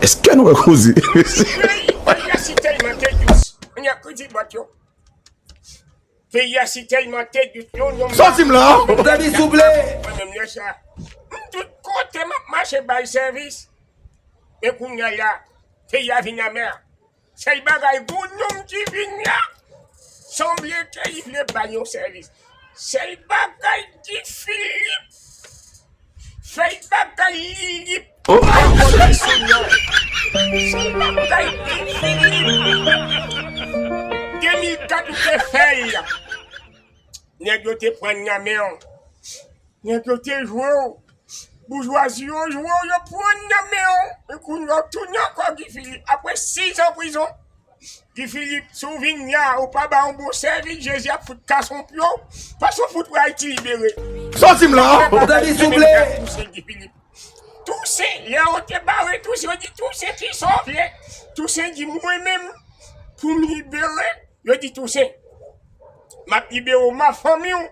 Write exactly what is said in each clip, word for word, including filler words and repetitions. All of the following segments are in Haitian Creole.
Èske nou wè koze? Peyi, peyi a si tèlman te dous. Kounye a kredi bòt yo. Peyi a si tèlman te dous. Yon nonm. Sòti m la. Tande, souple. Mwen menm lè sa. M tout kote m ap mache bay sèvis. Men kounye a la, peyi a vin amè. Sèl bagay, gon nonm ki vin la, sanble ke li vle bay yon sèvis. Sèl bagay, Guy Philippe fè bagay li, li pa konnen sou non. Sèl bagay, Guy Philippe. De mil kat ou te fè l. Nèg yo te pran nan men w. Nèg yo te jwe w. Boujwazi yo jwe w, yo pran nan men w. E kounye a w tounen ankò Guy Philippe. Apre sis an prizon, Guy Philippe, si w vin la, ou pa ba yon bon sèvis, Jezi ap fout kase w pye w. Paske w fout wè Ayiti libere. Sòti m la. Tande, souple. Toussaint, lè yo te bare Toussaint, yo di, Toussaint, kisa w vle? Toussaint di, mwen menm, pou m libere, yo di, Toussaint, m ap libere w, ma fanmi w,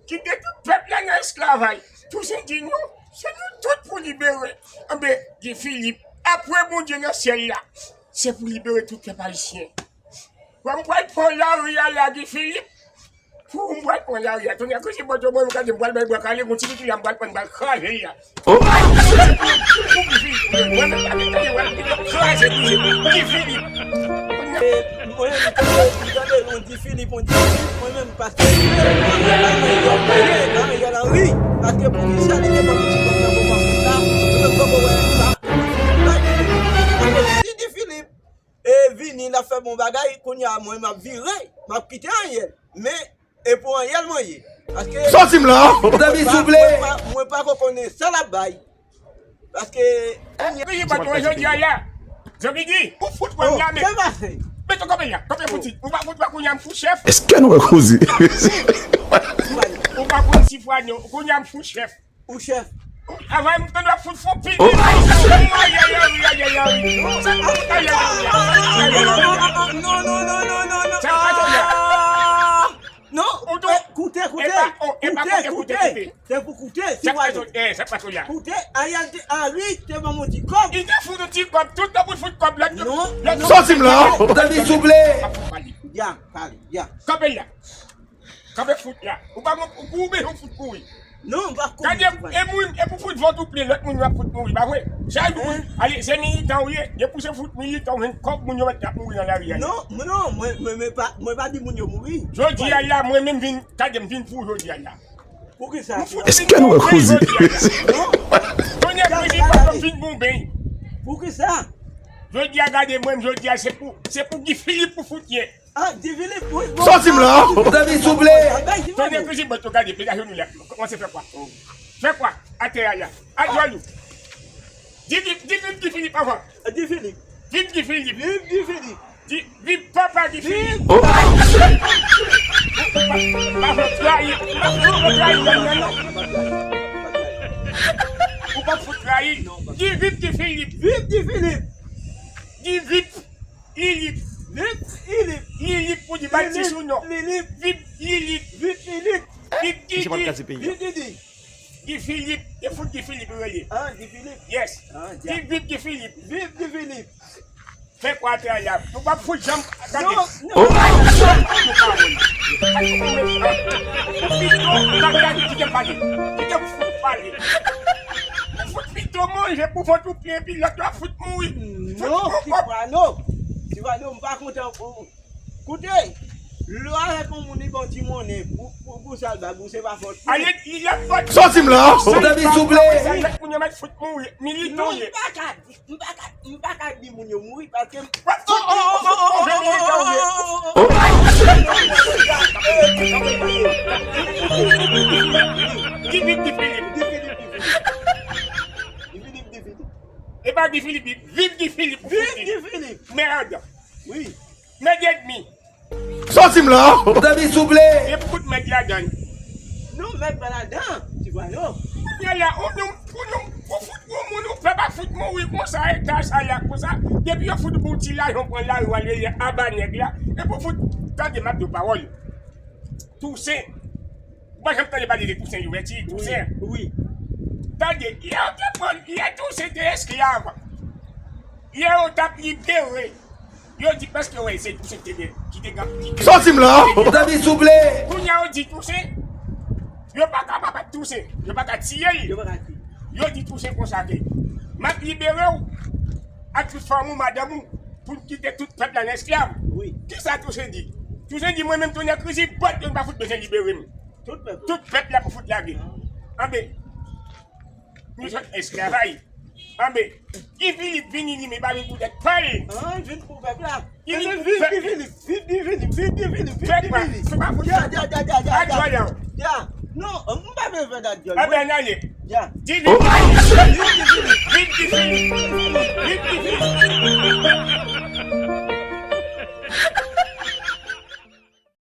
kite tout pèp la nan esklavaj. Toussaint di, non, se nou tout pou libere. Anben, Guy Philippe, apre Bondye nan syèl la, se pou libere tout pèp ayisyen. Mwen, m pral pran lari a la, Guy Philippe. Pou m pral pran lari a. Tonnè, kote bòt yo, mwen, m gade, m pral bay bwa kale, gon ti pitit la, m pral pran, m pral kraze l la. Oh! Mwen menm, pa gen tande, wè, m kraze, Guy Philippe. E, mwen, m tande, m tande, yon Guy Philippe, yon Guy Philippe, mwen menm, paske, mwen menm, mwen menm, mwen menm, Henry, paske pou ki sa li te ban m ti kòb nan moman sa, mwen menm, poko wè sa, paske si Guy Philippe, e vini, l ap fè bon bagay, kounye a mwen, m ap vire, m ap kite Ariel. Men, e pou Ariel mwen ye. Paske. Sòti m la. Tande, souple. Mwen pa, mwen pa ko konnen sa l ap bay. Paske. Kounye a, jodi a la. Zòbidi, ou fout pran la, men. Sa pase? Mete kanpe la, kanpe fouti. Ou pa fout pran kounye a, m fout chèf. Èske nou wè koze? Ou pa konn si fwa non, kounye a, m fout chèf. Ou chèf. Avan m tande w ap fout fon pil. Oh. Ayayayayay. Non, non, non, non, non, non. Sa pa tonè. Non, ou tou. Koute, koute. Epa, oh, epa, koute, koute, koute. Se pou koute, si w ale. Sa pa tonè. Koute, Ariel te, Henry te ban m yon ti kòb. Li te fout yon ti kòb, tout tan pou l fout kòb, lòt yo. Non, non. Sòti m la. Tande, souple. Ya, pale, ya. Kanpe la. Kanpe fout la. Ou pa gon, ou kouri, ou fout kouri. Non, m pa kouri. Gade, e moun, e pou fout vant ou plen, lòt moun yo ap fout mouri, pa vre? Chak jou, ale, se militan ou ye, depi w se fout militan, ou jwenn kòb, moun yo mèt ap mouri nan lari a. Non, non, mwen, mwen, mwen pa, mwen pa di moun yo mouri. Jodi a la, mwen menm vin, gade, m vin pou jodi a la. Poukisa? Èske nou wè koze? Non. Tonè, koze pa vin bonbe. Poukisa? Jodi a, gade, mwen, jodi a, se pou, se pou Guy Philippe pou fout ye. Ah, Guy Philippe, wi, bon. Sòti m la. Tande, souple. Tande, koze bòt yo, gade, pye a jenou la. Kòmanse fè kwa? Fè kwa? Atè a la. Adjòl ou. Di, di, di, di, Guy Philippe avan. Guy Philippe. Viv Guy Philippe. Viv Guy Philippe. Di, viv papa Guy Philippe. Oh. Pa fè trayi. Pa fè trayi, non, non, non. Ou pa fout trayi. Di, viv Guy Philippe. Viv Guy Philippe. Di, viv Lilip. Lilip. Lilip pou di bay ti sou non. Lilip. Vip Lilip. Vip Lilip. Vip Didi. Vip Didi. Guy Philippe. E fout Guy Philippe rele. Ah, Guy Philippe. Yes. Ah, Guy, Vip Guy Philippe. Vip Guy Philippe. Fè kwa atè a la. Nou p ap fout janm. Gade. Non, non. Oh. Ou pito, gade, gade, kite m pale. Kite m fout pale. Ou fout pito manje pou vant ou plen, epi lòt yo ap fout mouri. Non, Sifano. Sifano, m pa kontan pou ou. Koute, lè w avèk yon moun li ba w ti monnen pou, pou, pou sa l ba w, se pa fòt li. Ale, li ap fòt. Sòti m la. Tande, souple. Sa lòt moun yo mèt fout mouri. Militan ye. Non, m pa ka di, m pa ka, m pa ka di moun yo mouri paske m. W ap fout mouri, w ap fout mouri, militan ou ye. Oh. Ki vip, ki filip. Ki filip, ki filip. Ki filip, ki filip. E pa Guy Philippe, viv Guy Philippe. Viv Guy Philippe. Mèd. Wi. Mèd ènmi. Sòti m la. Tande, souple. E pou fout mèd ladann. Non, mèd pa ladan. Ti vwa non. Kounye a la, ou non, ou non, ou fout, ou moun, ou pèp ap fout mouri konsa, eta sa la konsa. Depi yo fout pou ti lajan pran lari, w al rele aba nèg la. E pou fout, tande, m ap di w pawòl. Tousen. Ou pa janm tande pale de Tousen Louvèti, Tousen? Wi, wi. Tande, lè yo te pran, lè Tousen te esklav, Yè yo t ap libere. Yo di paske wè se Tousen ki te gen, ki te gen, ki te Sòti m la. Tande souple. Kounye a yo di Tousen, yo pa ka pa bat Tousen, yo pa ka tiye l. Yo pa ka tiye. Yo di Tousen konsa ke m ap libere w ak tout fanm ou, madanm ou, pou n kite tout pèp la nan esklav. Wi. Kisa Tousen di? Tousen di mwen menm Tonè Krizi, bòt yo pa fout bezwen libere m. Tout pèp. Tout pèp la pou fout lage. Anben, nou sot esklavaj. Anben, Guy Philippe vini li, men pa vin pou tèt pa l. Ah, vin pou pèp la. Vin pou pèp. Vin, vin, vin, vin, vin, vin, vin, vin, vin, vin, vin, vin, vin. Fè pa, fè pa pou sa. Ya, ya, ya, ya, ya, ya. Ya. Non, m pa bezwen dat dyòl. Anben, n ale. Ya. Di vin. Vin, vin, vin. Vin, vin, vin.